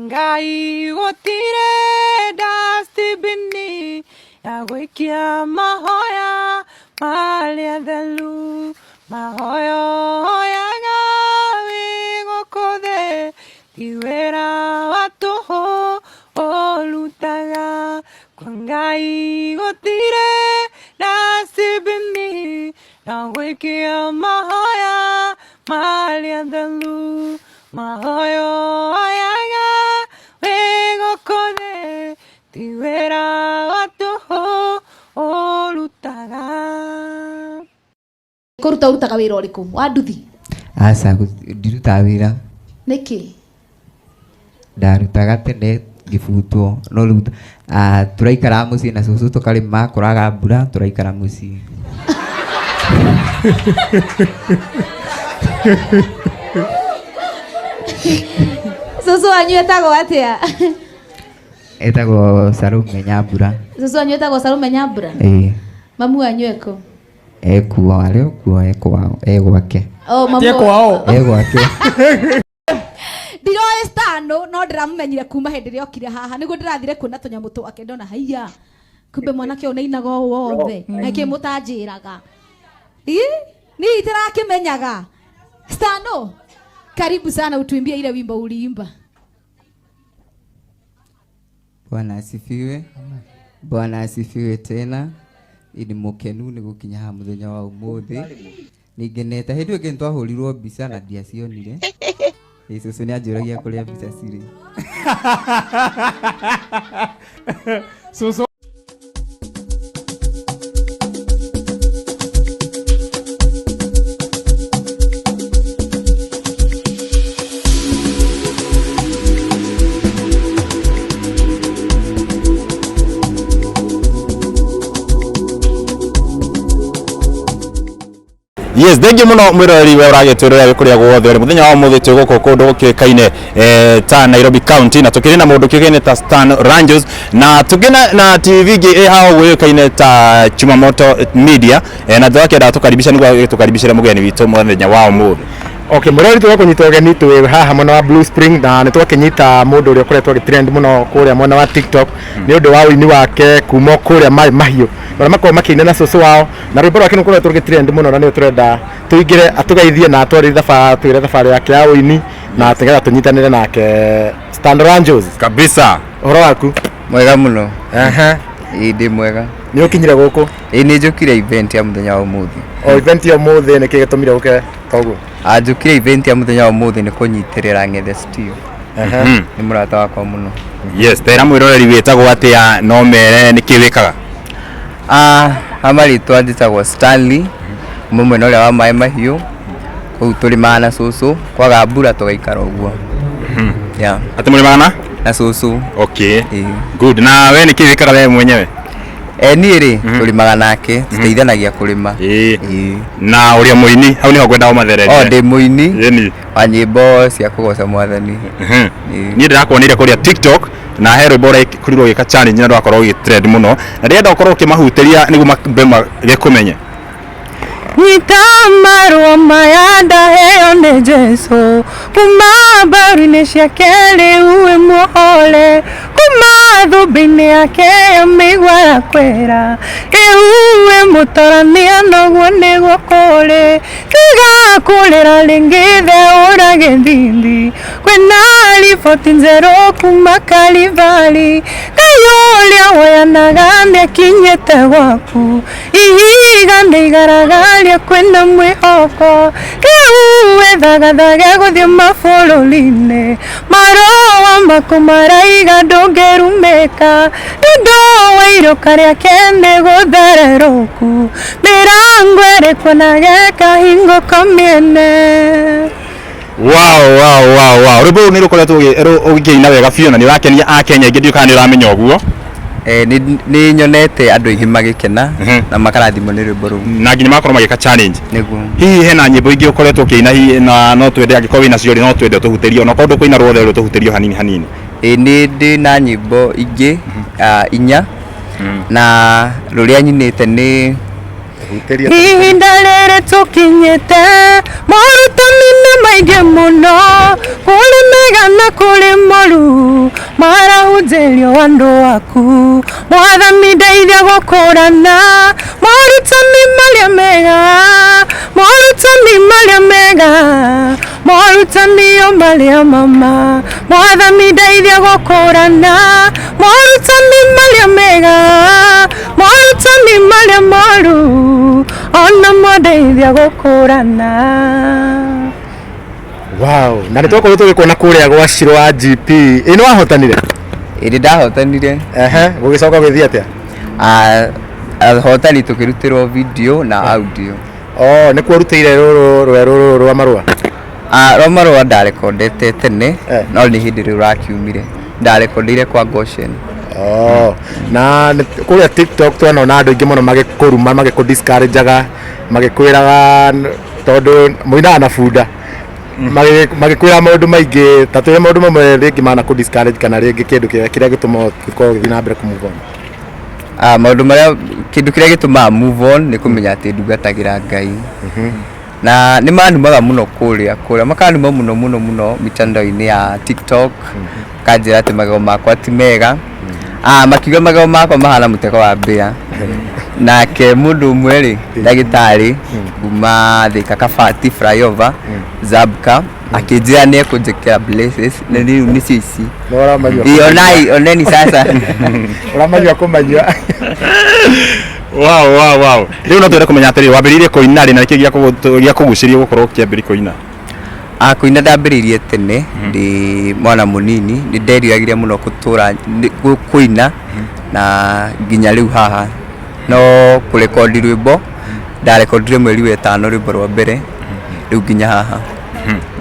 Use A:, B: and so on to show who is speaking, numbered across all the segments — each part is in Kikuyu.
A: Ngai gũtirĩ dustbin ya gũikia mahoya marĩa theru, mahoya ũhoyaga wĩ gũkũ thĩ ti wĩra wa tũhũ ũrutaga. Kwa Ngai gũtirĩ dustbin ya gũikia mahoya marĩa theru, mahoya ũhoyaga wĩ gũkũ thĩ ti wĩra wa tũhũ ũrutaga.
B: Kũruta ũrutaga wĩra ũrĩkũ wa nduthi?
C: Aca, ndirutaga wĩra.
B: Nĩkĩ?
C: Ndarutaga tene ngĩbutwo, no rĩu tũraikaraga mũciĩ na cũcũ tũkarĩma, kũraga mbura tũraikara mũciĩ.
B: Cũcũ wanyu etagwo atĩa?
C: Etagwo Salome Nyambura.
B: Cũcũ wanyu etagwo Salome Nyambura?
C: Ĩĩ.
B: Mamu wanyu ekũ?
C: Ekuo, arĩ o kuo, e kwao, e gwake.
B: Oh, mamu.
D: Tie kwao.
C: E gwake.
B: Ndiroĩ Stano no ndĩramũmenyire kuma hĩndĩ ĩrĩa okire haha nĩguo ndĩrathire kuona tũnyamũ twake ndona haiya kumbe mwanake ũyũ nĩainaga ũũ wothe na kĩ mũtanjĩraga. Ĩ, niĩ itirakĩmenyaga. Stano, karibu sana utuimbie ile wimbo uliimba.
C: Bwana asifiwe. Bwana asifiwe tena. Nĩ mũkenu nĩ gũkinya haha mũthenya wa ũmũthĩ. Nĩ ngenete. Hĩndĩ ĩyo ĩngĩ nĩtwahũrirwo mbica na ndiacionire. Ĩ, cũcũ nĩ anjũragia kũrĩa mbica cirĩ.
D: Cũcũ.
E: Yes, thengiũ mũno mwĩroreri we ũragĩtwĩrorera wĩ kũrĩa guothe ũrĩ. Mũthenya wa ũmũthĩ twĩ gũkũ kũndũ gũkĩũĩkaine ta Nairobi County, na tũkĩrĩ na mũndũ kĩũĩkaine ta Stan Ranjos, na tũkĩrĩ na TV ĩngĩ ĩ haha ũguo yũĩkaine ta Chumamoto Media, na tũgakĩenda tũkaribisha nĩguo tũkaribicĩre mũgeni witũ mũthenya wa ũmũthĩ.
F: Okay, mũrori tũgakũnyita ũgeni twĩ haha mwena wa Blue Spring na nĩ twakĩnyita mũndũ ũrĩa ũkoretwo agĩtrend mũno kũrĩa mwena wa TikTok nĩ ũndũ wa ũini wake kuma kũrĩa Maĩ Mahiũ marĩa makoragwo makĩina na cũcũ wao, na rwĩmbo rwake nĩ rũkoretwo rũgĩtrend mũno na nĩ tũrenda tũingĩre atũgeithie na atwarĩrie thabarĩ, atwĩre thabarĩ yake ya ũini na nĩgetha tũnyitanĩre nake. Stan Ranjos.
E: Kabisa.
F: Ũhoro waku?
C: Mwega mũno.
F: Aha.
C: Ĩĩ, ndĩ mwega.
F: Nĩ ũkinyire gũkũ?
C: Ĩĩ, nĩ njũkire event ya mũthenya wa ũmũthĩ.
F: O event ya ũmũthĩ nĩkĩ gĩtũmire ũke toguo?
C: Njũkire event ya mũthenya wa ũmũthĩ nĩ kũnyitĩrĩra Ng'ethe Steve.
F: Aha.
C: Nĩ mũrata wakwa mũno.
E: Yes, tera mwĩroreri wĩtagwo atĩa no mere nĩkĩ wĩkaga?
C: Ha marĩtwa njĩtagwo Stanley, kuma mwena ũrĩa wa Maĩ Mahiũ, kũu tũrĩmaga na cũcũ, kwaga mbura tũgaikara ũguo. Yeah.
E: Atĩ mũrĩmaga na?
C: Na cũcũ.
E: Okay.
C: Ĩĩ.
E: Good. Na we nĩkĩ wĩkaga we mwenyewe?
C: Niĩ rĩ, tũrĩmaga nake, tũteithanagia kũrĩma.
E: Ĩĩ.
C: Ĩĩ.
E: Na ũrĩa mũini, hau nĩho ngwenda ũmathererie.
C: O, ndĩ mũini.
E: Ĩni.
C: Wa nyĩmbo cia kũgoca mwathani. Ĩĩ.
E: Niĩ ndĩrakuonire kũrĩa TikTok na he rwĩmbo ũrekorirwo ũgĩka challenge na rwakorwo ũgĩtrend mũno na ndĩrenda ũkorwo ũkĩmahutĩria nĩguo mambe magĩkũmenye.
A: Nyita marũa maya ndaheo nĩ Jesũ, kuma mbaru-inĩ ciake rĩu wĩ muohore, kuma thũmbĩ-inĩ yake ya mĩigua ya kwera, rĩu wĩ mũtarania noguo nĩguo kũrĩ, tiga kũrĩra rĩngĩ theũra gĩthithi, kwĩna riboti njerũ kuma Kalivali, Ngai ũrĩa woyanaga nĩakinyĩte gwaku, ihiga nĩigaragaria kwĩna mwĩhoko, rĩu wĩthagathage gũthiĩ mabũrũri-inĩ, marũa maku maraiga ndũngĩrumĩka, nĩũndũ wa iruka rĩake nĩgũthererũku, mĩrango ĩrĩkuonage ĩkahingũka mĩene.
E: Wow, wow, wow, wow. Rwĩmbo rũu nĩ rũkoretwo ũgĩkĩina wega biũ na nĩ ũrakenia Akenya aingĩ, ndiũĩ kana nĩ ũramenya ũguo.
C: Nĩ nyonete andũ aingĩ magĩkena na makarathimwo nĩ rwĩmbo rũu.
E: Na nginya magakorwo magĩka challenge.
C: Nĩguo.
E: Hihi hena nyĩmbo ingĩ ũkoretwo ũkĩina hihi na no twende angĩkorwo wĩna cio rĩ, no twende ũtũhutĩrie ona okorwo ndũkũina ruothe rĩ, ũtũhutĩrie o hanini hanini.
C: Ĩĩ, nĩ ndĩ na nyĩmbo ingĩ, inya na rũrĩa nyinĩte nĩ
F: Hutĩria.
A: Ihinda rĩrĩ tũkinyĩte morutani nĩ maingĩ mũno, kũrĩ mega na kũrĩ moru marahunjĩrio andũ aku. Mwathani ndeithia gũkũrana morutani marĩa mega, morutani marĩa mega, morutani o marĩa mama. Mwathani ndeithia gũkũrana morutani marĩa mega, morutani marĩa moru, ona mondeithia gũkũrana.
F: Wow, na nĩ twakorwo tũgĩkuona kũrĩa gwa Shiro wa GP. Ĩ nĩ wahotanire?
C: Ĩrĩ ndahotanire.
F: Ehe, gũgĩcoka gũgĩthiĩ atĩa?
C: Ah, ahotani tũkĩrutĩrwo video na audio.
F: Oh, nĩ kuo ũrutĩire rũrũ rwerũ rũrũ rwa marũa?
C: Ah, rwa marũa ndarekondete tene
F: Eh.
C: no nĩ hĩndĩ rĩu rakiumire, ndarekondeire kwa Goshen.
F: Oh, na kũrĩa TikTok twanona andũ aingĩ mũno magĩkũruma, magĩkũ discourageaga, magĩkwĩraga tondũ mũinaga na bunda, magĩkwĩra maũndũ maingĩ, ta twĩre maũndũ mamwe rĩngĩ manakũ discourage kana rĩngĩ kĩndũ kĩrĩa gĩtũmaga ũkorwo ũgĩthiĩ na mbere kũ move on.
C: Ah, maũndũ marĩa, kĩndũ kĩrĩa gĩtũmaga move on nĩ kũmenya atĩ ndungatagĩra Ngai. Na nĩ manumaga mũno kũrĩa kũrĩa, makanuma mũno mũno mũno mitandao-inĩ ya TikTok, makanjĩra atĩ magego makwa ti mega. Ah, makiuga magego makwa mahana mũtego wa mbĩa. Nake mũndũ ũmwe rĩ, ndagĩtarĩ kuma Thika Kabati flyover Zabka, akĩnjĩra nĩ ekũnjĩkĩra braces, na rĩu nĩcio ici.
F: No ũramanyua.
C: Ĩ, onai, oneni sasa.
F: Ũramanyua kũmanyua.
E: Wow, wow, wow. Rĩu no twende kũmenya atĩrĩrĩ, wambĩrĩirie kũina rĩ na nĩkĩ gĩakũgucĩrĩria gũkorwo ũkĩambĩrĩria kũina?
C: Ah, kũina ndambĩrĩirie tene ndĩ mwana mũnini, nĩ nderiragĩria mũno gũtũra kũina na nginya rĩu haha. No kũrekondi rwĩmbo ndarekondire mweri wa ĩtano rwĩmbo rwa mbere, rĩu nginya haha.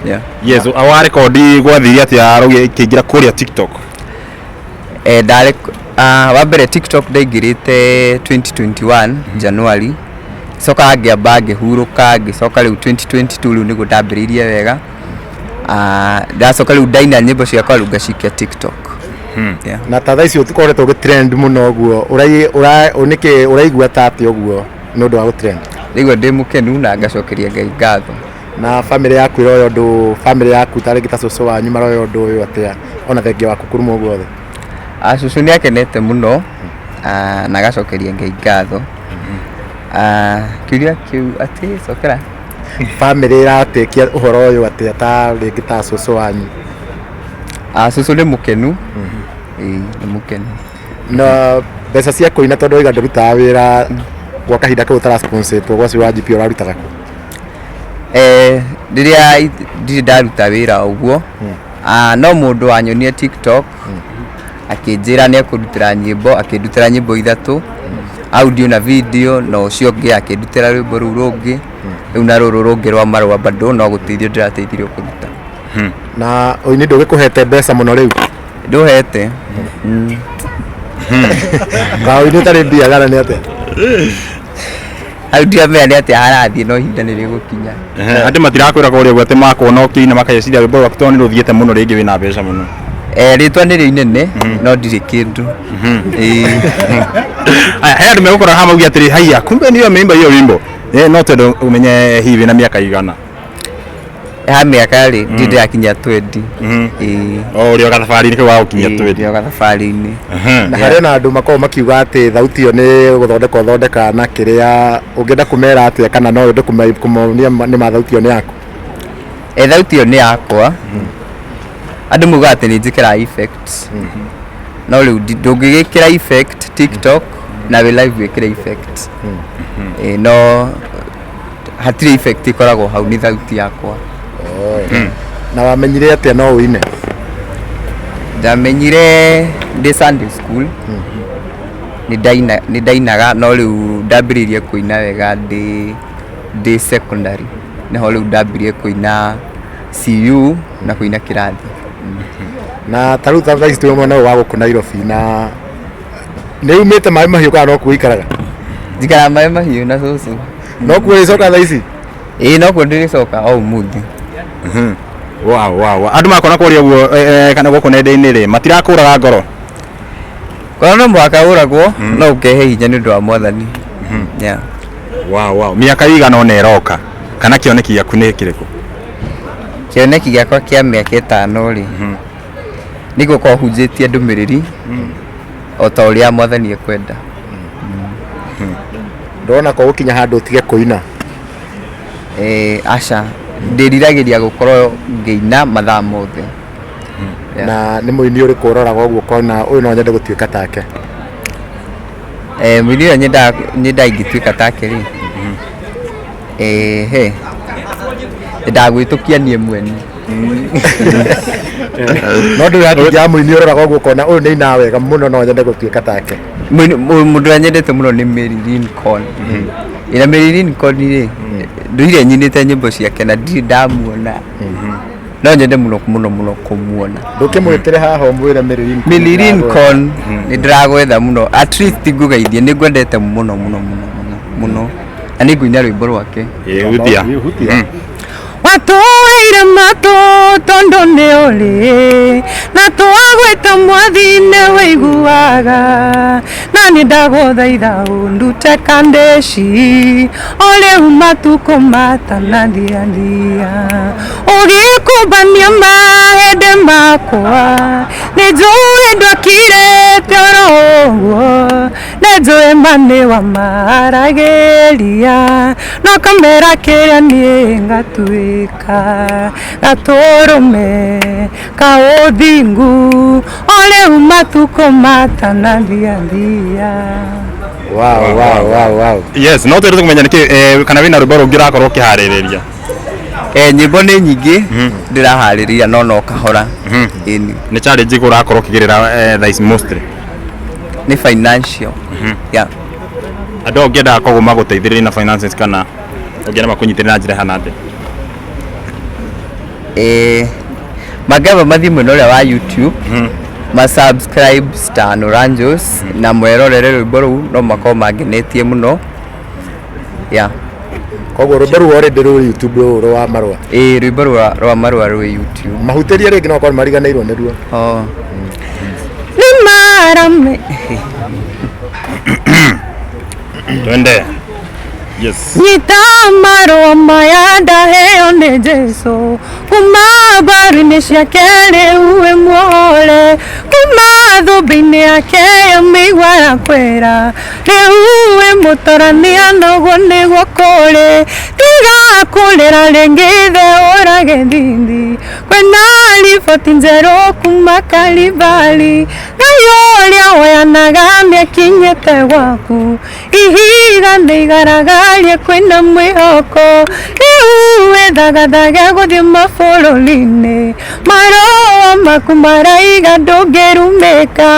C: Yeah.
E: Yes, warekondi gwathire atĩa rũgĩkĩingĩra kũrĩa TikTok?
C: Eh, wa mbere TikTok ndaingĩrĩte 2021 January, coka ngĩamba ngĩhurũka, ngĩcoka rĩu 2022 rĩu nĩguo ndambĩrĩirie wega. Ah, ndacoka rĩu ndaina nyĩmbo ciakwa rĩu ngacikia TikTok. Yeah.
F: Na ta thaa ici ũkoretwo ũgĩ trend mũno ũguo, nĩkĩ ũraigua ta atĩa ũguo nĩ ũndũ wa gũ-trend?
C: Ndaigua ndĩ mũkenu na ngacokeria Ngai ngatho.
F: Na bamĩrĩ yaku ĩroya ũndũ, bamĩrĩ yaku ta rĩngĩ ta cũcũ wanyu maroya ũndũ ũyũ atĩa, ona thengia waku kũrumwo guothe?
C: Ah, cũcũ nĩ akenete mũno, na agacokeria Ngai ngatho. Ah, kĩũria kĩu atĩ cokera.
F: Bamĩrĩ ĩratĩkia ũhoro ũyũ atĩa, ta rĩngĩ ta cũcũ wanyu?
C: Ah, cũcũ nĩ mũkenu. Ĩĩ, nĩ mũkenu.
F: Na mbeca cia kũina, tondũ waiga ndũrutaga wĩra gwa kahinda kau ũtara-sponsorĩtwo gwa Shiro wa GP, ũrarutaga kũ?
C: Eh, rĩrĩa ndirĩ ndaruta wĩra ũguo, ah, no mũndũ wanyonie TikTok akĩnjĩra nĩ ekũndutĩra nyĩmbo, akĩndutĩra nyĩmbo ithatũ, audio na video, na ũcio ũngĩ akĩndutĩra rwĩmbo rũu rũngĩ, rĩu na rũrũ rũngĩ rwa marũa bado no gũteithio ndĩrateithirio kũruta.
F: Na ũini ndũgĩkũhete mbeca mũno rĩu?
C: Ndũhete.
F: Ka ũini ũtarĩ mbia kana nĩ atĩa?
C: Hau ndiramenya nĩ atĩa harathiĩ, no ihinda nĩ rĩgũkinya.
E: Andũ matirakwĩra kũrĩa ũguo atĩ makuona ũkĩina makagĩciria rwĩmbo rwaku tondũ nĩ rũthiĩte mũno rĩngĩ wĩna mbeca mũno?
C: Eh, rĩtwa nĩrĩo inene no ndirĩ kĩndũ. Ĩĩ.
E: Aya, he andũ megũkora haha mauge atĩrĩ, haiya, kumbe nĩyo ameimba hiyo wimbo. Eh, no twende ũmenye hihi wĩna mĩaka igana?
C: Ha mĩaka rĩ, ndirĩ ndĩrakinya 20. Ĩĩ.
E: O ũrĩ o gathabarĩ-inĩ kau ga gũkinyia 20.
C: Ndĩ o gathabarĩ-inĩ.
F: Na harĩ ona andũ makoragwo makiuga atĩ thauti ĩyo nĩ gũthondeka ũthondeka, na kĩrĩa ũngĩenda kũmera atĩa, kana no wende kũmonia nĩ ma thauti ĩyo nĩ yaku?
C: Eh, thauti ĩyo nĩ yakwa. Andũ maugaga atĩ nĩ njĩkĩraga effect, no rĩu ndũngĩgĩkĩra effect TikTok na wĩ live wĩkĩre effect. Ĩĩ, no hatirĩ effect ĩkoragwo hau, nĩ thauti yakwa.
F: Na wamenyire atĩa no ũine?
C: Ndamenyire ndĩ Sunday school, nĩ ndainaga, no rĩu ndambĩrĩirie kũina wega ndĩ secondary, nĩho rĩu ndambirie kũina CU na kũina kĩrathi.
F: Na ta rĩu thaa ici twĩ mwena ũyũ wa gũkũ Nairobi, na nĩ umĩte Maĩ Mahiũ kana no kuo ũikaraga?
C: Njikaraga Maĩ Mahiũ na cũcũ.
F: No kuo ũrĩcoka thaa ici?
C: Ĩĩ, no kuo ndĩrĩcoka o ũmũthĩ.
E: Wow, wow, wow. Andũ makona kũrĩa ũguo kana gũkũ nenda-inĩ rĩ, matirakũraga ngoro?
C: Korwo no mũhaka ũragwo, no ũkehe hinya nĩ ũndũ wa Mwathani. Yeah.
E: Wow, wow. Mĩaka ĩigana ũna ĩroka kana kĩoneki gĩaku nĩ kĩrĩkũ?
C: Kĩoneki gĩakwa kĩa mĩaka 5 rĩ, nĩ gũkorwo hunjĩtie ndũmĩrĩri o ta ũrĩa mwathani ekwenda.
F: Ndona ko gũkinya handũ ũtige kũina?
C: Aca, ndĩriragĩria gũkorwo ngĩina mathaa mothe. Yeah.
F: Na nĩ mũini ũrĩkũ ũroraga ũguo ũkona ũyũ no nyende gũtuĩka take?
C: Mũini ũrĩa nyendaga ingĩtuĩka take rĩ, he nyendaga gwĩtũkia niĩ mwene.
F: No ndũrĩ hatingia mũini ũroraga ũguo ũkona ũyũ nĩ ainaga wega mũno no nyende gũtuĩka take?
C: Mũndũ ũrĩa nyendete mũno nĩ Mary Lincoln. Ĩna Mary Lincoln rĩ, ndũire nyinĩte nyĩmbo ciake na ndirĩ ndamuona. No nyende mũno mũno mũno kũmuona.
F: Ndũkĩmwĩtĩre haha ũmwĩre Mary Lincoln.
C: Mary Lincoln, nĩ ndĩragwetha mũno, at least ngũgeithie, nĩ ngwendete mũno mũno mũno mũno mũno, na nĩ ngũina rwĩmbo rwake.
E: Ĩĩ, hutia.
F: Hutia.
A: Watũire matũ tondũ nĩ ũrĩ na twagwĩta mwathi nĩ wĩiguaga, na nĩ ndagũthaitha ũndute kandĩci o rĩu matukũ matanathiathia, ũgĩkũmbania mahĩndĩ makwa, nĩ njũĩ ndwakirĩte oro ũguo, nĩ njũĩ ma nĩ wamaragĩria, no kamera kĩrĩa niĩ ngatuĩka gatũrũme ka ũthingu o rĩu matukũ matanathiathia.
F: Wow.
E: Yes, no twende kũmenya nĩkĩ kana wĩna rwĩmbo rũngĩ ũrakorwo ũkĩharĩrĩria?
C: Nyĩmbo nĩ nyingĩ ndĩraharĩria, no kahora. Ĩni.
E: Nĩ challenge ĩrĩkũ ũrakorwo ũkĩgerera thaa ici mostly?
C: Nĩ financial. Yeah.
E: Andũ ũngĩenda koguo magũteithĩrĩrie na finances kana ũngĩenda makũnyitĩrĩre na njĩra ĩhana atĩa?
C: Mangĩamba mathiĩ mwena ũrĩa wa YouTube, ma subscribe Stan Oranjos na mwerorere rwĩmbo rũu, no makorwo mangenetie mũno. Yeah.
F: Koguo rwĩmbo rũu already rwĩ YouTube, rũu rwa marũa?
C: Ĩĩ, rwĩmbo rwa marũa rwĩ YouTube.
F: Mahutĩrie rĩngĩ, no korwo mariganĩirwo nĩruo.
C: Oh.
A: Nĩ marame.
E: Twende. Yes.
A: Nyita marũa maya ndaheo nĩ Jesũ, kuma mbaru-inĩ ciake rĩu wĩ muohore, kuma thũmbĩ-inĩ yake ya mĩigua ya kwĩra, rĩu wĩ mũtorania noguo nĩguo kũrĩ, tiga kũrĩra rĩngĩ theũra gĩthithi, kwĩna riboti njerũ kuma Kalibari, Ngai ũrĩa woyanaga nĩakinyĩte gwaku, ihiga nĩ igaragarie kwĩna mwĩhoko, rĩu wĩthagathage gũthiĩ mabũrũri-inĩ, marũa maku maraiga ndũngĩrumĩka,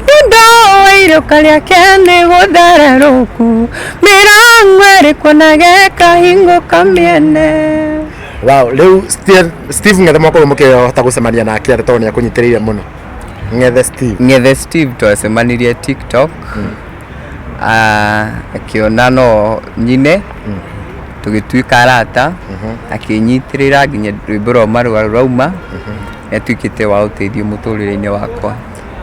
A: nĩũndũ wa irũka rĩake nĩ gũthererũku, mĩrango ĩrĩ kuonage kahingũka mĩene.
F: Wow, rĩu Steve Ng'ethe mwakorwo mũkĩhota gũcemania nake atĩ tondũ nĩ akũnyitĩrĩire mũno? Ng'ethe Steve.
C: Ng'ethe Steve twacemanirie TikTok. Akĩona no nyine, tũgĩtuĩka arata, akĩnyitĩrĩra nginya rwĩmbo rwa marũa rũrauma, nĩ atuĩkĩte wa ũteithio mũtũrĩre-inĩ wakwa.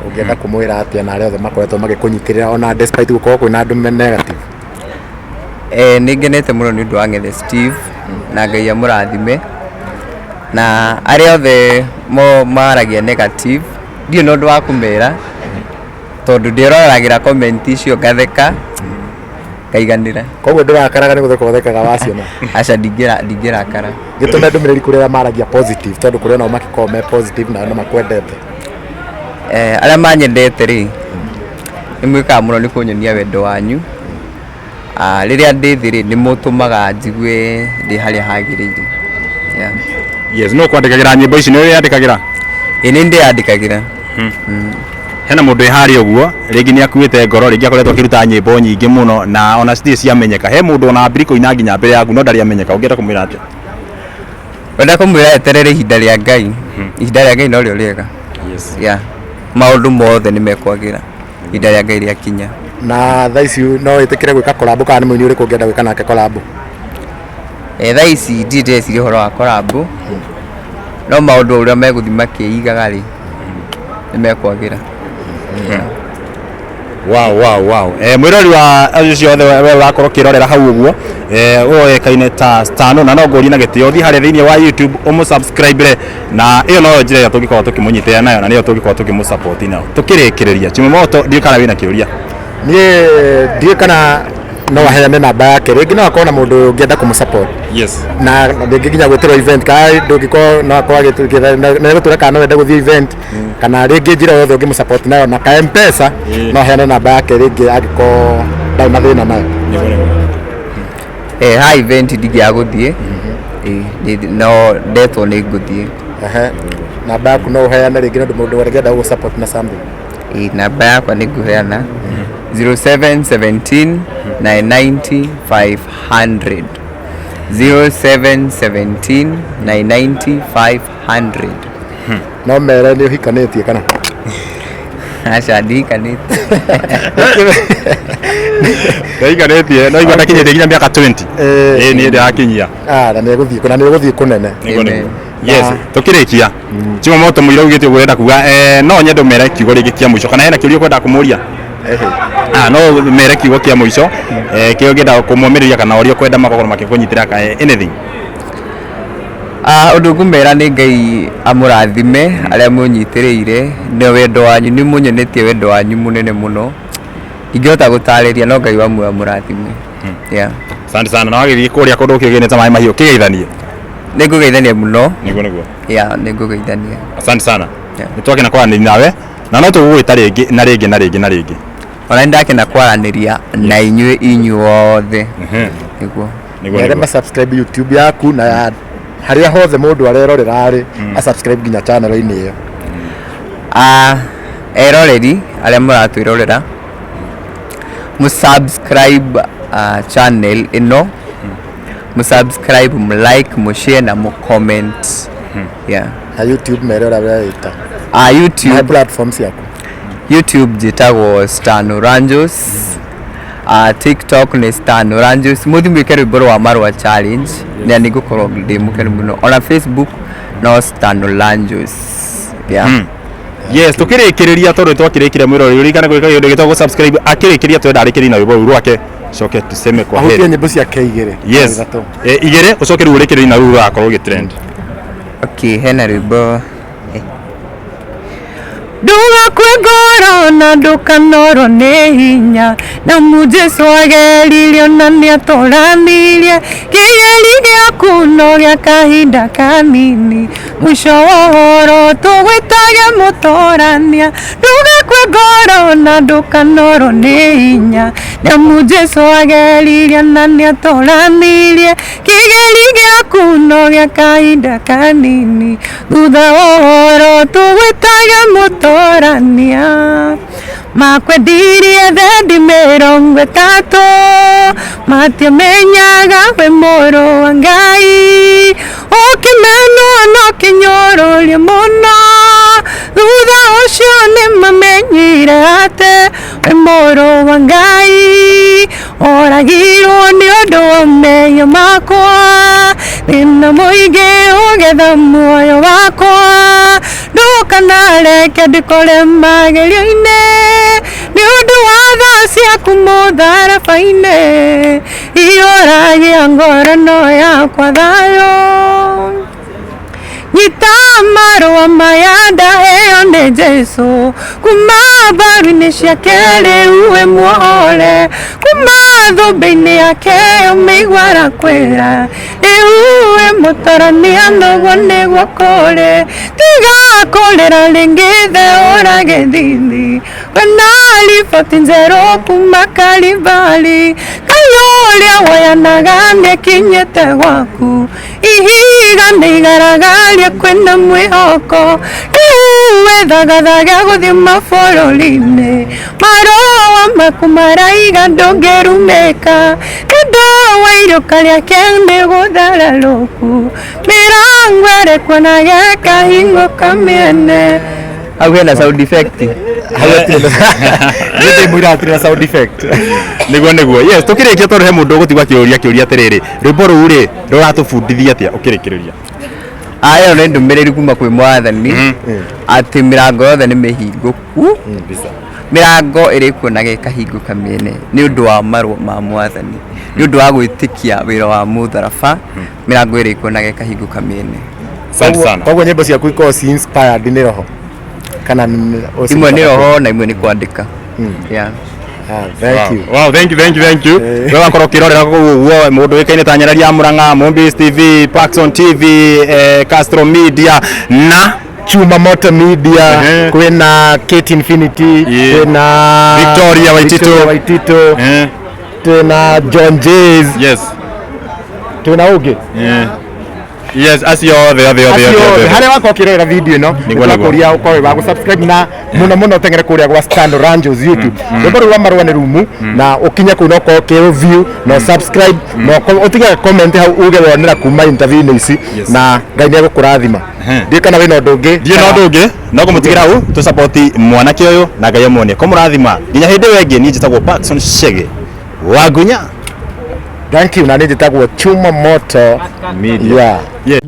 F: Ũngĩenda kũmwĩra atĩa na arĩa othe makoretwo magĩkũnyitĩrĩra ona despite gũkorwo kwĩna andũ me negative?
C: Nĩ ngenete mũno nĩ ũndũ wa Ng'ethe Steve, na Ngai amũrathime, na arĩa othe maragia negative ndiũĩ na ũndũ wa kũmera, tondũ ndĩroragĩra comment icio ngatheka ngaiganĩra.
F: Koguo ndũrakaraga, nĩ gũtheka ũthekaga waciona?
C: Aca, ndingĩrakara.
F: Gĩtũme ndũmĩrĩri kũrĩ arĩa maragia positive, tondũ kũrĩ onao makĩkorwo me positive na no makwendete.
C: Arĩa manyendete rĩ, nĩ mwĩkaga mũno nĩ kũnyonia wendo wanyu. Rĩrĩa ndĩ thĩ rĩ, nĩ mũtũmaga njigue ndĩ harĩa hagĩrĩire. Yeah.
E: Yes, no kwandĩkagĩra nyĩmbo ici nĩ wĩyandĩkagĩra?
C: Ĩ, nĩ ndĩyandĩkagĩra.
E: Hena mũndũ wĩ harĩa ũguo rĩngĩ nĩ akuĩte ngoro, rĩngĩ akoretwo akĩruta nyĩmbo nyingĩ mũno na ona citirĩ ciamenyeka, he mũndũ ona ambiri kũina nginya mbere yaku no ndarĩ amenyeka, ũngĩenda kũmwĩra atĩa?
C: Wenda kũmwĩra eterere ihinda rĩa Ngai. Ihinda rĩa Ngai norĩo rĩega. Yeah. Maũndũ mothe nĩ mekwagĩra ihinda rĩa Ngai rĩakinya.
F: Na thaa ici no wĩtĩkĩre gwĩka collab, kana nĩ mũini ũrĩkũ ũngĩenda gwĩka nake collab?
C: Thaa ici ndirĩ ndĩreciria ũhoro wa collab, no maũndũ ũrĩa megũthiĩ makĩigaga rĩ, nĩ mekwagĩra.
E: Wow, wow, wow. Mwirori wa ũcio othe we ũrakorwo ũkĩrorera hau ũguo, ũoĩkaine ta Stano, na no ngũrie na gĩtĩo ũthiĩ harĩa thĩinĩ wa YouTube ũmũsubscribe, na ĩyo noyo njĩra ĩrĩa tũngĩkorwo tũkĩmũnyitĩrĩra nayo, na nĩyo tũngĩkorwo tũkĩmũsupport nayo. Tũkĩrĩkĩrĩria, Chimamoto, ndiũĩ kana wĩna kĩũria.
F: Niĩ ndiũĩ kana no aheane namba yake rĩngĩ, no akorwo na mũndũ ũngĩenda kũmũ support na rĩngĩ nginya gwĩtĩrwo event, kana ndũngĩkorwo no akorwo agĩtwĩra kana no wende gũthiĩ event, kana rĩngĩ njĩra yothe ũngĩmũ support nayo na ka M-Pesa, no aheane namba yake rĩngĩ angĩkorwo ndarĩ na thĩna nayo.
C: Ha event ndingĩaga gũthiĩ. No ndetwo nĩ ngũthiĩ.
F: Ehe, namba yaku no ũheane rĩngĩ nĩ ũndũ mũndũ ũngĩenda gũgũ support na something.
C: Namba yakwa nĩ ngũheana 0717 990 500, 0717 990 500.
F: No mere nĩ ũhikanĩtie kana?
C: Aca, ndihikanĩtie.
E: Ndaiganĩtie no igua ndakinyĩtie nginya mĩaka 20. Ĩĩ, niĩ ndĩrakinyia.
F: Ah, na nĩ egũthiĩ na nĩ egũthiĩ kũnene.
E: Nĩguo, nĩguo.
C: Amen.
E: Yes, tukĩrĩkia, Chimamoto, mũira ugĩte ũguo ũrenda kuga, no nyende ũmere kiugo rĩngĩ kĩa mũico, kana hena kĩũria ũkwenda kũmũria? Ah, no mere kiugo kĩa mũico, kĩrĩa ũngĩenda kũmũmĩrĩria kana ũrĩa ũkwenda makorwo makĩkũnyitĩra ka anything.
C: Ah, ũndũ ngũmera nĩ Ngai amũrathime arĩa mũnyitĩrĩire na wendo wanyu. Nĩ mũnyonetie wendo wanyu mũnene mũno, ingĩhota gũtarĩria, no Ngai wa muoyo amũrathime, yeah.
E: Asante sana, na wagĩthiĩ kũrĩa kũndũ kĩgĩne ta maĩ mahiũ kĩgeithanie.
C: Nĩ ngũgeithania mũno.
E: Nĩguo.
C: Yeah, nĩ ngũgeithania.
E: Asante sana.
C: Yeah.
E: Nĩ twakena kwaranĩria nawe, na no tũgũgwĩta rĩngĩ na rĩngĩ na rĩngĩ na rĩngĩ.
C: Ona nĩ ndakena kwaranĩria na inyuĩ inyuothe, nĩguo.
E: Nĩguo.
F: Mere
E: Nĩguo.
F: Ma subscribe YouTube yaku na ya harĩa hothe mũndũ arerorera rĩ, a subscribe nginya channel-inĩ ĩyo.
C: Ah, eroreri arĩa mũratwĩrorera, mũsubscribe channel ĩno, mũsubscribe, mũlike, mũshare na mũcomment, yeah.
F: Na YouTube mere ũrĩa ũreĩta.
C: Ah,
F: na
C: YouTube
F: platform ciaku.
C: YouTube njĩtagwo Stan Oranjos, TikTok nĩ Stan Oranjos. Mũthi mwĩke rwĩmbo rwa Marũa Challenge na nĩ ngũkorwo ndĩ mũkenu mũno. Ona Facebook no Stan Oranjos, yeah.
E: Yes, tukĩrĩkĩrĩria, tondũ twakĩrĩkire, mwĩroreri ũririkane gwĩka kĩndũ gĩtagwo subscribe. Akĩrĩkĩria, twenda arĩkĩrie na rwĩmbo rũu rwake, coke tuseme kwa
F: ahutie
E: heri.
F: nyĩmbo ciake igĩrĩ.
E: Yes.
F: Ithatũ.
E: Igĩrĩ, ũcoke rĩu ũrĩkĩrĩrie na rũu rũrakorwo rũgĩtrend.
C: Okay, hena rwĩmbo.
A: Ndugakue ngoro na ndũkanorwo nĩ hinya, na mu Jesũ ageririo na nĩatũranirie. Kĩgeri gĩaku no gĩa kahinda kanini, mũico wa ũhoro tũgwĩtage mũtorania. Ndugakue ngoro na ndũkanorwo nĩ hinya, na mu Jesũ ageririo na nĩatũranirie. Kĩgeri gĩaku no gĩa kahinda kanini, thutha wa ũhoro tũgwĩtage mũtorania. Makwendirie thendi 30, matiamenyaga wĩ mũrũ wa Ngai. Ũkĩmenwo na ũkĩnyũrũrio mũno, thutha ũcio nĩ mamenyire atĩ wĩ mũrũ wa Ngai. Oragirwo nĩ ũndũ wa mehia makwa, thĩna mũingĩ ũgetha muoyo wakwa. Ndũkanareke ndikore magerio-inĩ, nĩ ũndũ wa tha ciaku mũtharaba-inĩ. Iyũragia ngoro no yakwa thayũ. Nyita marũa maya ndaheo nĩ Jesũ, kuma mbaru-inĩ ciake rĩu wĩ muohore, kuma thũmbĩ-inĩ yake ũmĩigua arakwĩra rĩu wĩ mũtorania, noguo nĩguo kũrĩ. Tiga kũrĩra rĩngĩ, theũra gĩthithi, kwĩna riboti njerũ kuma Kalibari. Ngai ũrĩa woyanaga nĩakinyĩte gwaku, ihiga nĩ igaragaria, kwĩna mwĩhoko. Rĩu wĩthagathaga gũthiĩ mabũrũri-inĩ, marũa maku maraiga ndũngĩrumĩka, nĩũndũ wa iriũka rĩake nĩ gũthararũku, mĩrango ĩrĩkuonaga ĩkahingũka mĩene.
C: Hau hena sound effect.
F: Niĩ ndĩ mũira hatirĩ na sound effect.
E: Nĩguo, yes. Tũkĩrĩkia, tondũ he mũndũ ũgũtigwo akĩũria kĩũria atĩrĩrĩ, rwĩmbo rũu rĩ rũratũbundithia atĩa ũkĩrĩkĩrĩria?
C: Ĩyo nĩ ndũmĩrĩri kuma kwĩ mwathani atĩ mĩrango yothe nĩ mĩhingũku. Mĩrango ĩrĩkuonaga ĩkahingũka mĩene nĩ ũndũ wa marũa ma mwathani, nĩ ũndũ wa gwĩtĩkia wĩra wa mũtharaba, mĩrango ĩrĩkuonaga ĩkahingũka mĩene.
E: Asante sana.
F: Koguo nyĩmbo ciaku ikoragwo ci inspired nĩ roho kana
C: Imwe nĩ roho na imwe nĩ kwandĩka. Yeah.
F: Ah, thank you.
E: Wow, thank you, thank you, thank you. We wakorwo ũkĩrorera kũu ũguo mũndũ wĩkaine ta Nyarari ya Murang'a, Mombis TV, Paxson TV, Castro Media na
F: Chuma Moto Media, kwĩna Kate Infinity, kwĩna
E: Victoria Waititu.
F: Victoria Waititu, twĩna John Jays.
E: Yes.
F: Twĩna ũngĩ.
E: Yes, acio othe othe othe
F: Acio
E: othe
F: othe
E: othe.
F: harĩa wakorwo ũkĩrorera video ĩno,
E: Nĩguo, nĩguo.
F: nĩtũrakũria ũkorwo wĩ wa gũ-subscribe na mũno mũno ũteng'ere kũrĩa gwa Stan Oranjos YouTube. Rwĩmbo rũu rwa marũa nĩ rumu na ũkinye kũu na ũkorwo ũkĩ view na subscribe na ũtige comment hau uge wonera kuma interview-inĩ ici na Ngai nĩ egũkũrathima. Ndiũĩ kana wĩna ũndũ ũngĩ.
E: Ndiũĩ na ũndũ ũngĩ no kũmũtigĩra hau tũ support mwanake ũyũ na Ngai amuonie kũmũrathima nginya hĩndĩ ĩyo ĩngĩ. Niĩ njĩtagwo Paxson Chege Wagunya.
F: Thank you, na niĩ njĩtagwo Chuma Moto
E: Media.
F: Yeah.
E: Yeah.